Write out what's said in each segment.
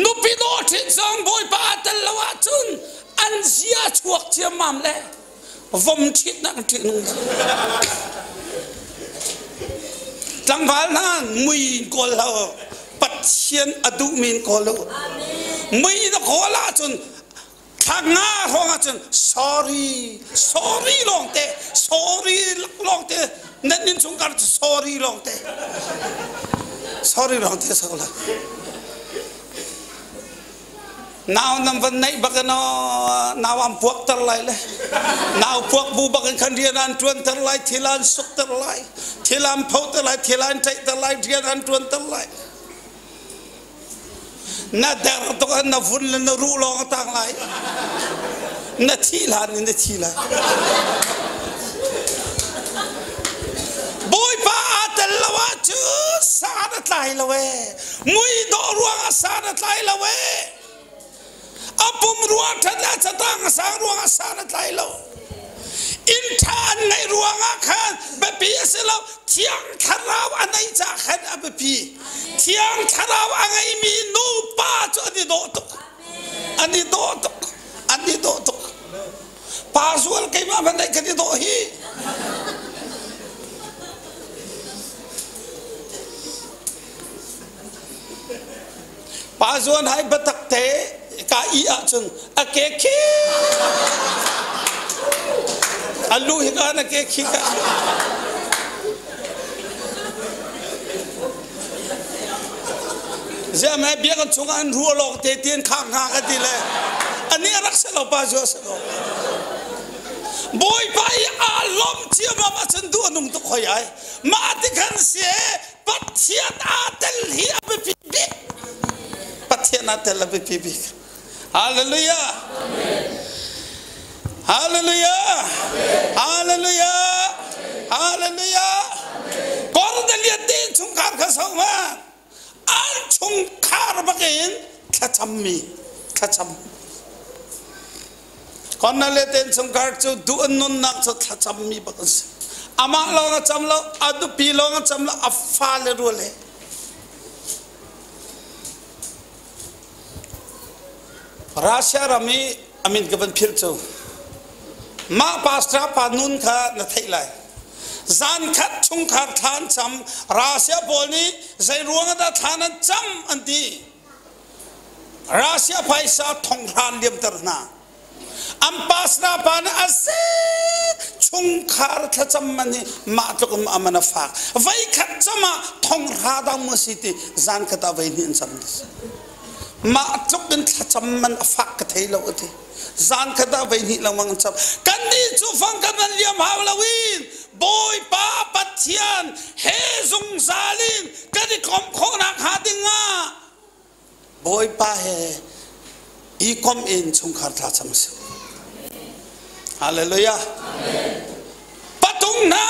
Nupi dawh ṭhit zong Bawipa aa tel lo ahcun an zia chuak ciammam le vom ṭhitnak an ṭih nung. Tlangval hna mui in kawl hlah u. Pathian a duhmi in kawl u. Mui na kawl ahcun thla nga hrawng ahcun sorry sorry lawngte sorry lawngte nan innchungkhar cu sorry lawngte sorry lawngte sak la nau nan van neih bak in nau an puak ter lai le nau puak bu bak in khan rian an tuan ter lai thil an suk ter lai thil an pho ter lai thil an ṭaih ter lai rian an tuan ter lai Na der tuk ah na vun le na ruh lawng a tang lai. Na thih hlan in na thi lai. Bawipa aa tel lo ahcun san a tlai lo ee. Mui dawh ruangah san a tlai lo ee. A pum ruang ṭhat le a catang a sang ruangah san a tlai lo. Inn ṭha an ngeih ruangah khan biapi a si lo. Thiang Thlarau a neih caah khan a biapi. Thiang Thlarau a ngeimi nupa cu an i dawh tuk. An i dawh tuk. An i dawh tuk. Pa zual keimah hmanh kan i dawh hi. Pa zuan hai biatak te ka i ahcun a ke khi a lu hi ka na ke khi ka Ziah mei biakinn chungah an ruah lawng te ti an khak hnga ka ti le ani a rak si lo pa cu a si lo. Bawipa i aa lawm ciammam ahcun duh a nung tuk hoi ai. Mah ti khan si Pathian aa tel hi a biapi bik. Pathian aa tel a biapi bik. Hallelujah. Hallelujah. Hallelujah. Hallelujah. Kornelian te chungkhar kha so ma an chungkhar bakin thlacammi thlacam Kornelian te chungkhar cu duh an nunnak cu thlacammi bak an si. Amah lawng a cam lo, a nupi lawng a cam lo, a fale rual he. Russia ram i a min ka van philh cu mah pastor pa nun kha na theih lai. Zan khat chungkhar thla an cam, Russia pawl nih zei ruang ah dah thla nan cam an ti. Russia phaisa thonghran liamter hna. An pastor pa nih a si chungkhar thlacam man hi mah tluk in a man a fak. Voi khat cam ah thonghra dang mu si ti zan khat ah voi hnih an cam ti si. Mah tluk in thlacam man a fak ka thei lo a ti. Zan khat ah voi hnih lengmang an cam. Kannih cu fang kan van liam hau lo in Bawipa Pathian he zungzal in kan i komh khawhnak hnga ding ah Bawipa he i komh in chungkhar thla cam a si. Hallelujah. Patung hna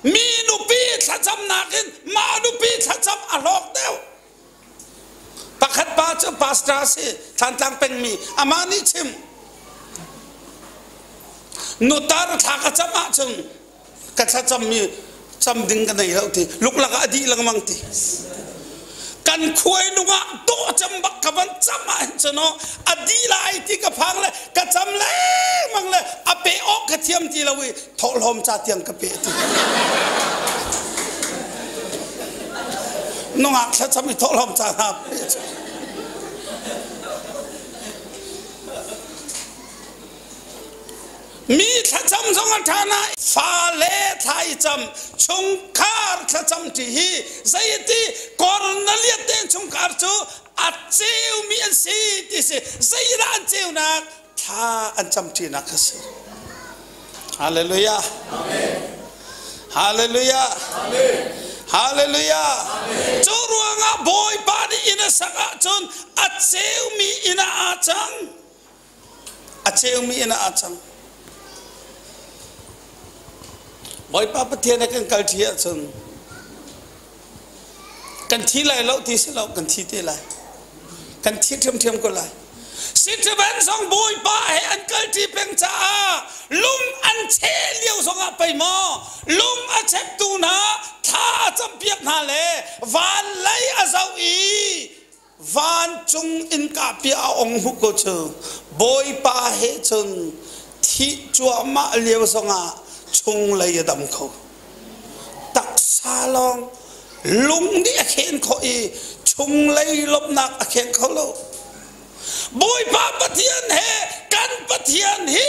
mi nupi thlacamnak in mah nupi thlacam a hlawk deuh. Pakhat pa cu pastor a si, Thlantlang pengmi, amah nih chim. Nutar thla ka cam ahcun ka thlacammi cam ding ka nei lo ti luklak ah a dih lengmang ti kan khuai nung ah dawh cam bak ka van cam ah hin cun a dih lai ti ka phang le ka cam lengmang le a pe awk ka thiam ti lo i thawhlawm ca tiang ka pe ti nungak thlacam i thawhlawm ca hna pe Mi thlacam zong a ṭha nain fale thla i cam, chungkhar thlacam ṭi hi zeiti Kornelias te chungkhar cu a ceumi an si ti si. Zeidah an ceunak? Thla an cam ṭinak kha si. Hallelujah. Hallelujah. Hallelujah. Cu ruangah Bawipa nih inn a sak ahcun a ceumi inn ah aa cang. A ceumi inn ah aa cang. Bawipa Pathian he kan kal ṭi ahcun kan thi lai lo ti si lo kan thi te lai. Kan thi ṭhiamṭhiam ko lai. Sitivan zong Bawipa he an kal ṭi peng caah lung an cheh lio zongah pei maw lung a chektu hna thla a campiak hna le van lei a zoh i Vancung innka pia a ong hmu ko cu Bawipa he cun thih cuahmah lio zongah chunglei a dam kho. Taksa lawng lung nih a khen khawh i chunglei lawmhnak a khen kho lo. Bawipa Pathian he kan Pathian hi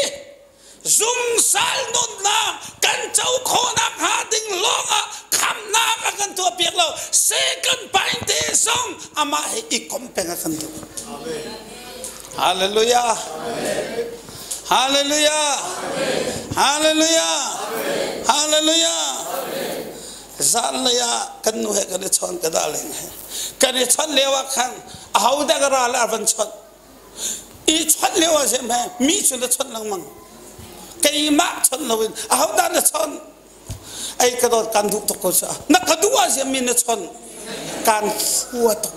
zungzal nunnak kan co khawhnak hnga ding lawngah khamnak a kan tuahpiak lo. Second pine te zong amah he i kom peng a kan duh. Hallelujah. Hallelujah. Hallelujah. Hallelujah. Zanlei ah kan nu he kan i chawn ka dah leng he kan i chawnh lio ah khan aho dah ka ral a van chawnh I chawnh lio ah seh mi cu na chawnh lengmang. Keimah chawnh loin ahodah na chawnh? Ei ka dawt kan duh tuk ko sa. Na ka duh ah mi na chawnh. Kan hua tuk.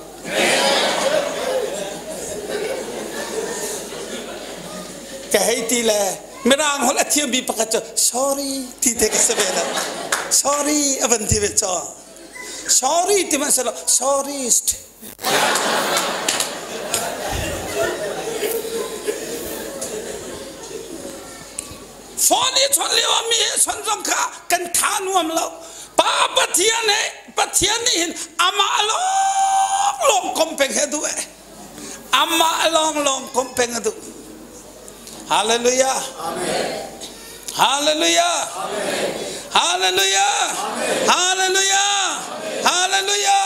Ka hei ti le mirang holh a thiam bi pakhat cu sorry ti te ka si ve lo. Sorry a van ti ve cho. Sorry ti man se lo sorry. Phone i chawnh lio ah mi he chawnh zong kha kan tha nuam lo. Pa Pathian he Pathian nih hin amah lawng lawng kom peng he duh eh. Amah lawng lawng kom peng a duh. Hallelujah. Amen. Hallelujah. Amen. Hallelujah. Amen. Hallelujah. Hallelujah.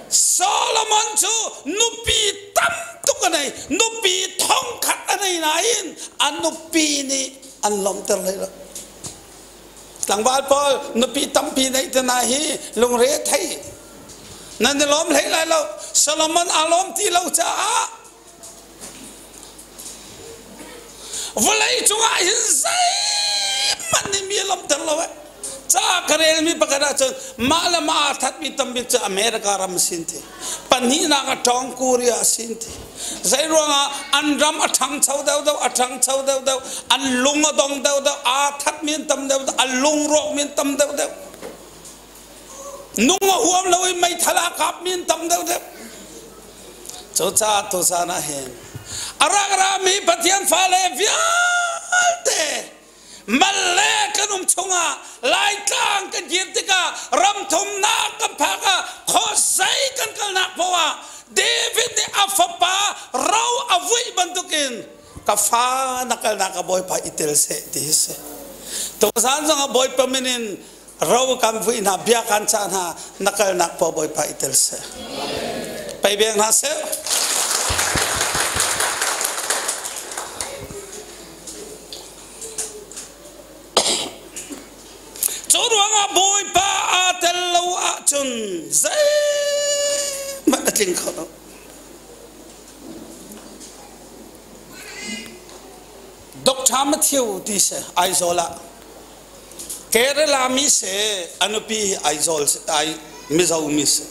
Solomon cu nupi tam tuk a nei, nupi thongkhat a nei nain a nupi nih an lawmter hlei lo. Tlangval pawl nupi tampi neih te na hi lungre thei nan i lawm hlei lai lo. Solomon aa lawm ti lo caah Vawlei cungah hin zeihmanh nih mi a lawmhter lo eh. Ca ka relmi pakhat ahcun mah le mah aa thatmi tambik cu America ram a sin ti. Pahnihnak ah Tawng Korea a sin ti. Zei ruangah an ram a ṭhangcho deuhdeuh, a ṭhangcho deuhdeuh, an lung a dong deuhdeuh, aa thatmi an tam deuhdeuh, an lungrawkmi an tam deuhdeuh. Nung a huam lo i meithal aa kapmi an tam deuhdeuh. Cucaah tuzan ah hin a rak rami Pathian fale vialte mal le kan um chungah Laitlang kan kir tikah ramthumnak kan phak ah khuazei kan kalnak paoh ah David nih a fapa ro a vuih bantukin ka fa na kalnak ah Bawipa i tel seh ti hi si. Tuzan zongah Bawipa min in ro kan vui hna bia kan cah hna na kalnak paoh Bawipa i tel seh pei beng hna seh. Cu ruangah Bawipa aa tel lo ahcun zeihmanh a tling kho lo. Dr. Matthew ti si Aizawl ah Kerala mi si a nupi hi Aizawl ai Mizo mi si.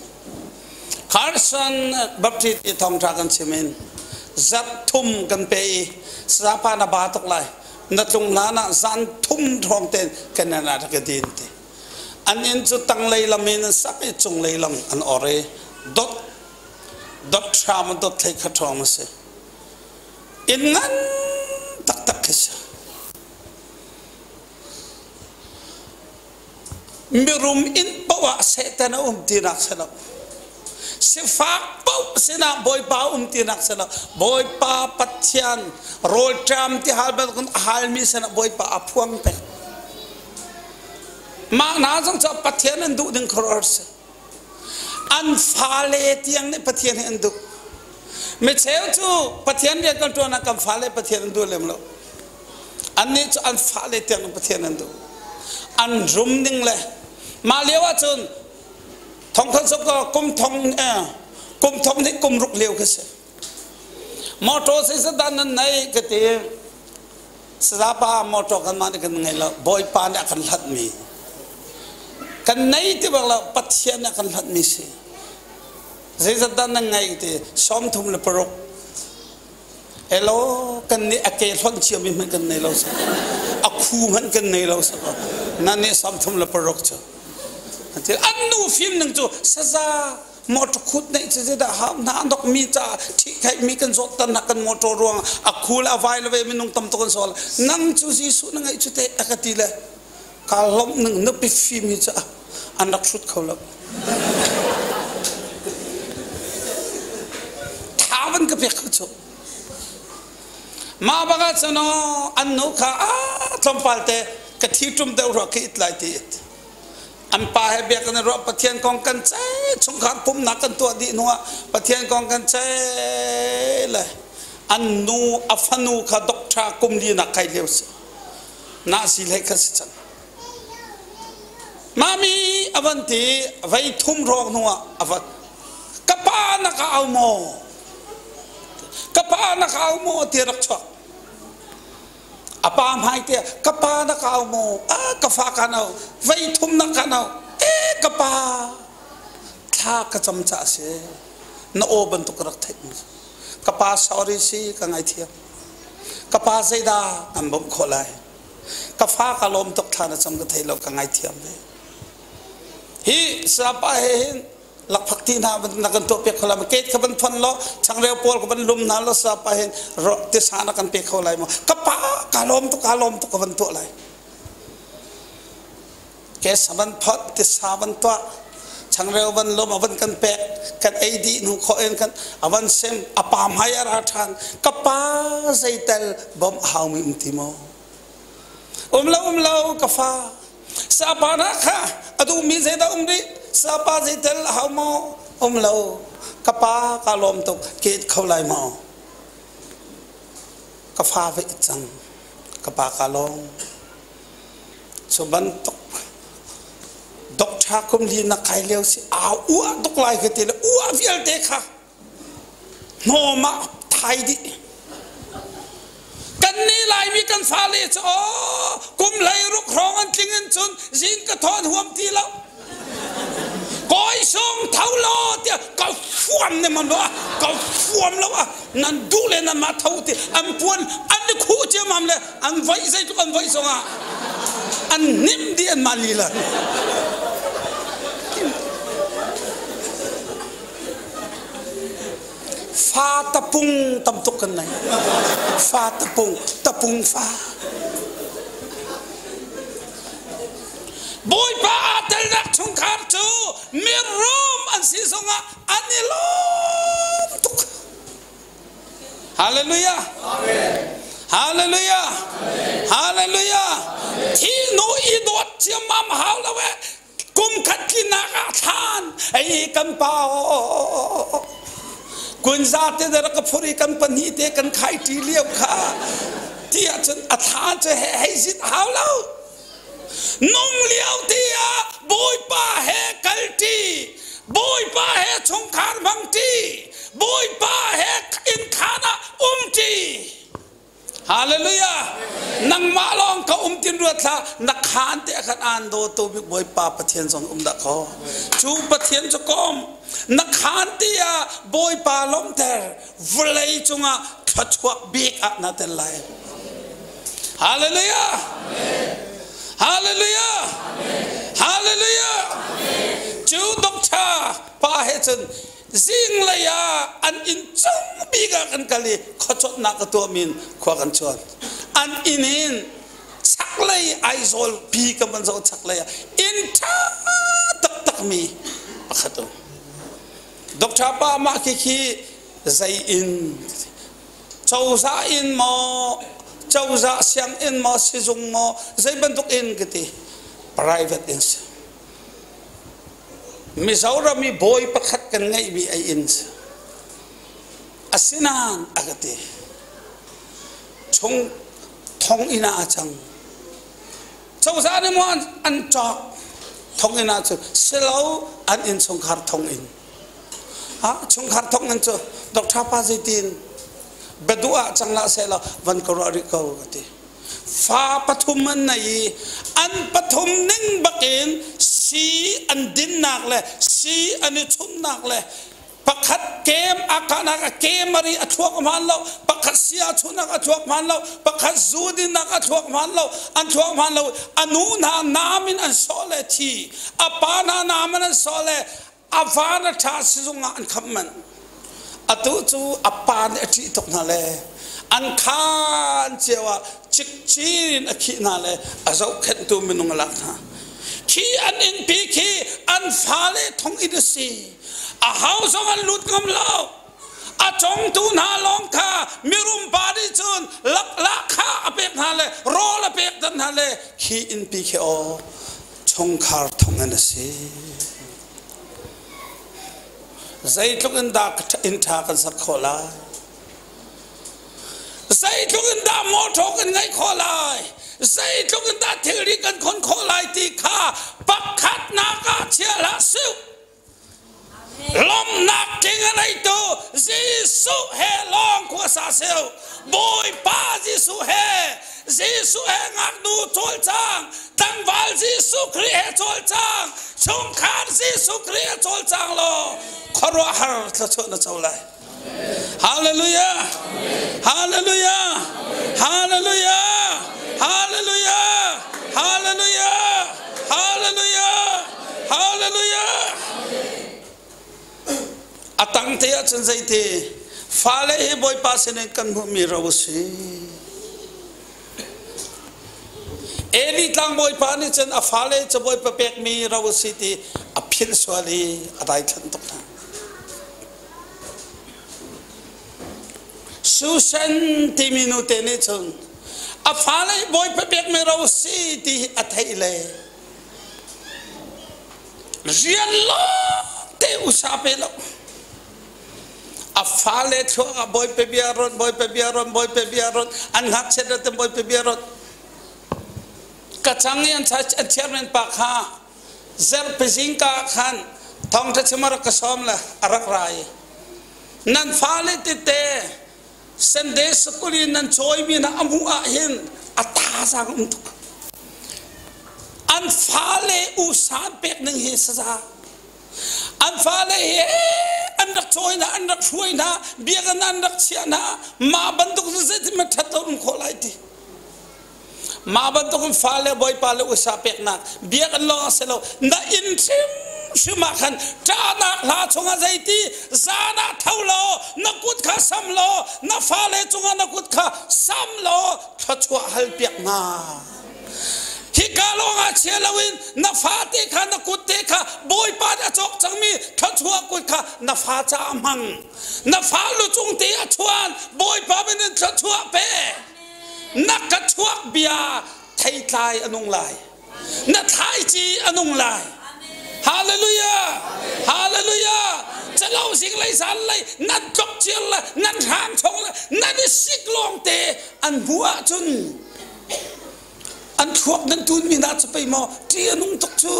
Carson Baptist i thawngṭha kan chim in zarh thum kan pe i sapa na ba tuk lai na tlung hlan ah zan thum hrawng ten kan nan rak ka din ti. An inn cu tanglei lam in an sak i cunglei lam an or i dot dot hram dot thlei khat hrawng a si. Inn ngan taktak khi si. Mirum inn paoh ah Satan a um tinak si lo. Sifak paoh sinah Bawipa um tinak si lo. Bawipa Pathian rawlṭam ti hal bantukin a halmi sinah Bawipa a phuang peng. Mah hna zong cu Pathian an duh ding khuaruahhar si. An fale tiang nih Pathian hi an duh. Micheu cu Pathian rian kan ṭuan ah kan fale Pathian an duh lem lo. Annih cu an fale tiang in Pathian an duh. An rum ning le mah lio ahcun thongkhat zok kum thong kum thong nih kum ruk lio khi si. Motor zeizadah nan nei ka ti. Sazapa motor kan mah nih kan ngei lo. Bawipa nih a kan hlatmi. Kan nei ti bak lo Pathian nih a kan hlatmi si. Zeizatdah nan ngei ti 36. Elaw kan nih a ke hlonh ciami hmanh kan nei lo sa a khu hmanh kan nei lo sa nan nih 36 cu an nu fim ning cu saza Motor khut neih cu zeidah hau hna dok mi ca ṭhihkhaih mi kan zawt tan kan motor ruang a khul a vai le ve minung tam tuk an sol. Nang cu Jesuh na ngeih cu te a ka ti le kaa lawmh ning nupi fim hi cu an rak hrut kho lo. Tha van ka pek kho cu. Mah bak ah cun an nu kha a tlawmpal te ka thi ṭum deuh rua ka it lai ti it. An pa he bia kan i ruah Pathian kong kan ceih chungkhar pumhnak kan tuah dih hnuah Pathian kong kan ceih le an nu a fanu kha doctor kum li nak kai lio si. Nasi hlei kha si cang. Mami a van ti vei thum hrawng hnuah a van ka pa na ka au maw? Ka pa na ka au maw ti rak chuak. A pa hmai te ka pa na ka au maw? A ka fa kan au. Vei thum na kan au. E ka pa thla ka cam ca si. Na aw bantuk ka rak theih. Ka pa sorry si ka ngaithiam. Ka pa zeidah kan bawmh khawh lai? Ka fa ka lawm tuk thla na cam ka thei lo ka ngaithiam ve. Hi sapa he hin lakphak ti hna na kan tuah piak kho lai maw? Gate kha van phon law changreu pawl kha van lum hna law sapa hin tisa na kan pe kho lai maw? Ka pa ka lawm tuk ka lawm tuk ka van tuah lai. Gas a van phot tisa van tuah changreu van lum a van kan pek kan ei dih hnu khawh in kan a van sem a pa hmai a ra ṭhan ka pa zeitel bawmh a haumi um ti maw? Um lo um lo ka fa sapa na kha a duhmi zeidah um rih sapa zeitel a hau maw um lo ka pa ka lawm tuk ke kho lai maw ka fa va it cang ka pa ka lawm cu bantuk doctor kum li na kai lio si aa uah tuk lai ka ti le uah vialte kha hnawm ah thai dih kan nih laimi kan fale cu aw kum hlei ruk hrawng an tling in cun zing ka thawn huam ti lo kawi sung tho law tiah ka fuam ne man lo ka fuam lo a nan duh le nan mah tho ti an puan an i khuh ciammam le an voih zeitluk an voih zongah an hnim dih an mah lila Fa tapung tam tuk kan nei. Fa tapung, tapung fa. Bawipa aa telnak chungkhar cu mirum an si zongah an i lawm tuk. Hallelujah. Amen. Hallelujah. Hallelujah. Thi nu i dawt ciammam hau lo eh. Kum khat tlinak ah thlan ei kan pa kunza te da ka phuri kan pahnih te kan khai ṭi lio kha ti ahcun a thla cu hei zit hau lo nung lio ti ah Bawipa he kal ṭi Bawipa he chungkhar hmang ṭi Bawipa he innkhan ah um ṭi Hallelujah! Nangmah lawng ka um tin ruat hlah na khaan te khan aan dawtu bik Bawipa Pathian zong um dah kaw. Cu Pathian cu kom na khaan te ah Bawipa lawmhter vawlei cungah thluachuah bik ah na tel lai. Hallelujah! Hallelujah! Hallelujah! Cu doctor pa he cun zinglei ah an inn cung bik ah kan kal i khuacuanhnak ka tuahmi in khua kan cuan an inn in chaklei Aizawl pi kan van zoh chaklei ah inn ṭha taktak mi pakhat um Dr. Pa mah khi khi zei inn cozah inn maw cozah sianginn maw sizung maw zei bantuk inn ka ti private inn si Mizoram i bawi pakhat kan ngeihmi a inn cu asinain a ka ti. Chung thonginn ah a cang. Cozah nih maw an cawk thonginn ah cun silo an innchungkhar thonginn. Ah chungkhar thonginn cu Dr. Pa zeitin biaduh ah cang lah seh law van ka ruah rih ko ka ti. Fa pathum an nei i an pathum ning bakin sii an dinnak le sii an i chunhnak le pakhat kem a kahnak a kem a ri a thluak hmaan lo pakhat sia chunhnak a thluak hmaan lo pakhat zu dinnak a thluak hmaan lo an thluak hmaan lo a nu hna naam in an sawh le thi a pa hna naam in an sawh le. A van a ṭha sizung ah an khamh manh. Atu cu a pa nih a ṭih tuk hna le an khaan cio ah cikcin in a khih hna le a zohkhenhtu minung a lak hna. Khi an innpi khi an fale thonginn a si. A ho zong an lut ngam lo. A congtu hna lawng kha mirum pa nih cun lahkhah a pek hna le rawl a pek hna le khi innpi khi aw chungkhar thonginn a si. Zeitluk in dah inn ṭha kan sak khawh lai? Zeitluk in dah mawṭaw kan ngeih khawh lai? Zeitluk in dah thilri kan khon khawh lai ti kha pakhatnak ah chia hlah sih. Lawmhnak tling a neitu Jesuh he lawng khua sa seh. Bawipa Jesuh he Jesuh he ngaknu cawlcang, tlangval Jesuh Khrih he cawlcang, chungkhar Jesuh Khrih he cawlcang law khuaruahhar thluachuah na co lai. Hallelujah! Hallelujah! Hallelujah! Hallelujah! Hallelujah! Hallelujah! Hallelujah! A tang te ahcun zeiti fale hi Bawipa sinin kan hmuhmi ro a si. Eli tlangbawipa nih cun a fale cu Bawipa pekmi ro a si ti a philh sual i a daithlanh tuk hna. Susan timi nute nih cun a fale Bawipa pekmi ro a si ti a theih le rian lawngte usa pe lo a fale thluak ah bawipa bia ron bawipa bia ron bawipa bia ron an ngakchiat te bawipa bia ron ka chang i an chairman pa kha zarhpi zingka khan thawngtha chim a rak ka sawm le a rak ra i nan fale tete Sunday school in nan cawimi na amu ah hin a thazaang um tuk. An fale usan pek ning hi saza. An fale hi an rak cawi hna, an rak hruai hna, biakinn an rak chiah hna, mah bantuk cu zeitin ma ṭhat lo um khawh lai ti. Mah bantukin fale bawipa le usa peknak biakinn lawng a si lo na inn hrimhrim ah khan ṭahnak hla chungah zeiti zan ah tho law na kut kha sam law na fale cungah na kut kha sam law thluachuah halpiak hna. Hika lawngah chia loin na fate kha na kut te kha Bawipa nih a cawk cangmi thluachuah kut kha na fa caah hmang. Na fa lu cung te a chuan Bawipa min in thluachuah pe. Na ka chuak bia theitlai a nung lai. Na thlaici a nung lai. Hallelujah! Hallelujah! Calo zing lei zan lei nan tlok cial le nan hrang chong le nan i sik lawng te an hmu ahcun an thluak nan tun mi hna cu pei maw ṭih a nung tuk cu.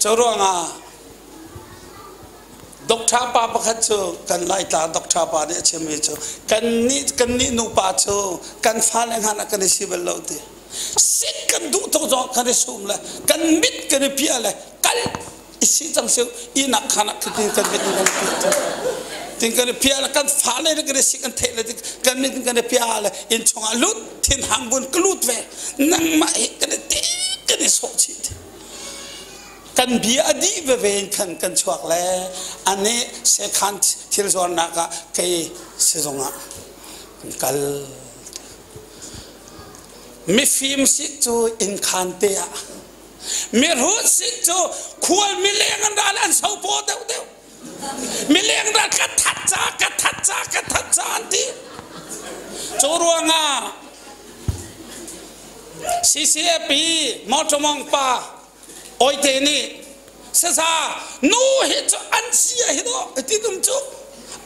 Cu ruangah Doctor pa pakhat cu kan Laitlang doctor pa nih a chimmi cu kannih nupa cu kan fale hngan ah kan i si bal lo ti. Sik kan duh tuk zong kan i sum le kan mit kan i piah le kal i si cang si inak khan ah tin kan mit kan piah tin kan i piah le kan fale nih kan i sik kan theih le kan mit kan i piah le inn chungah lut thin hang bun ka lut ve nangmah hi kan i te kan i sawh chih kan bia a dih veve in khan kan chuak le anih sekhan thil zuarnak ah kei sizung ah kan kal mifim sik cu innkhan te ah mihrut sik cu khual mileng an ra le an sopaw deuh deuh mileng ra ka that ca ka that ca ka that ca an ti cu ruangah CCAP Mawṭawmong pa Awite nih saza nu hi cu an sia hi dawh ti dum cu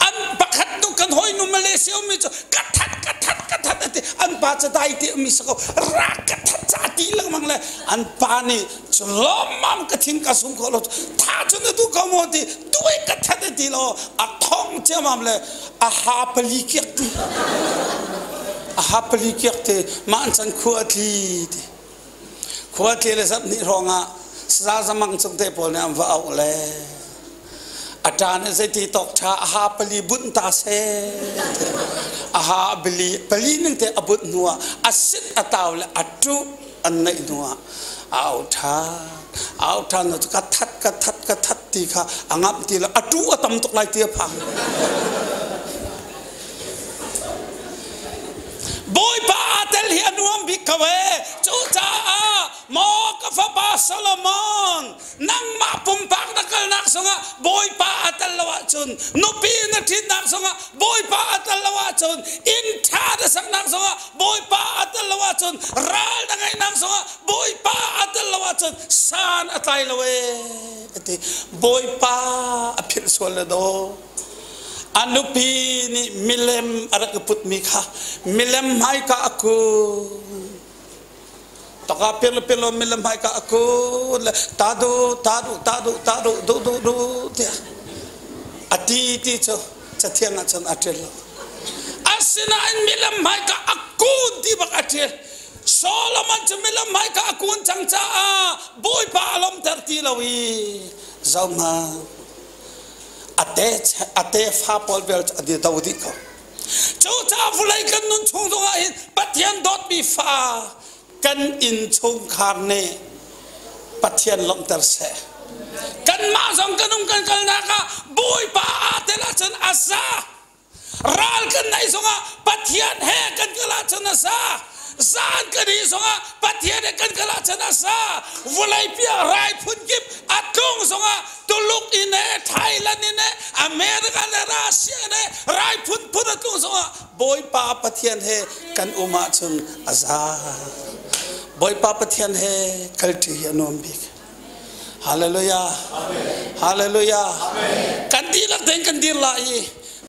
an pakhat nu kan hawi nu Malaysia ummi cu ka that ka that ka that ati an pa cu dai te ummi sako ra ka that ca ti lengmang le an pa nih cu lawmmam ka thin ka sum kho lo tha cu na duh ko maw ti tuai ka that ati lo a thong ciamam le a ha pali kiak ti a ha pali kiak ti mah an can khua tli ti Khuate le zarhhnih hrawngah saza zamang cung te pawl nih an va auh le a ṭa nih zeiti tawk ṭha a ha pali bunh ta seh a ha pali pali ning te a bunh hnuah a sit a tau le a ṭuh an neih hnuah a auh ṭhan. Au ṭhan lo ka that ka that ka that ti kha a ngamh ti lo a ṭu a tam tuk lai ti a phang. Bawipa aa tel hi a nuam bik ko ee. Cucaah maw ka fapa Solomon nangmah pumpak na kalnak zongah Bawipa a tel lo ahcun nupi na ṭhitnak zongah Bawipa a tel lo ahcun inn ṭha na saknak zongah Bawipa a tel lo ahcun ral na ngeihnak zongah Bawipa a tel lo ahcun san a tlai lo ee a ti. Bawipa a philh sual le daw. A nupi nih milem a rak i putmi kha milem hmaika a kun. Taka pir le pir lo milem hmaika a kun le ta du ta du ta du ta du du du du tiah a ti ti cu cathiang ah cun a ṭial lo. Asinain milem hmaika a kun ti bak a ṭial. Solomon cu milem hmaika a kun cang caah Bawipa a lawmter ti lo i zohhmanh a tefa pawl vial cu an i do dih ko. Cucaah vawlei kan nun chung zongah hin Pathian dawtmi fa kan innchungkhar nih Pathian lawmhter seh. Kanmah zong kan um kan kalnak ah Bawipa aa tel ahcun a za. Ral kan neih zongah Pathian he kan kal ahcun a za. Zan kan ih zongah Pathian he kan kal ahcun a za. Vawleipi ah rai phunkip a tlung zongah Tuluk in he Thailand in he America le Russia in he rai phunphun a tlung zongah Bawipa Pathian he kan um ahcun a za. Bawipa Pathian he kalṭi hi a nuam bik. Hallelujah. Hallelujah. Kan dihlak tein kan dir lai i.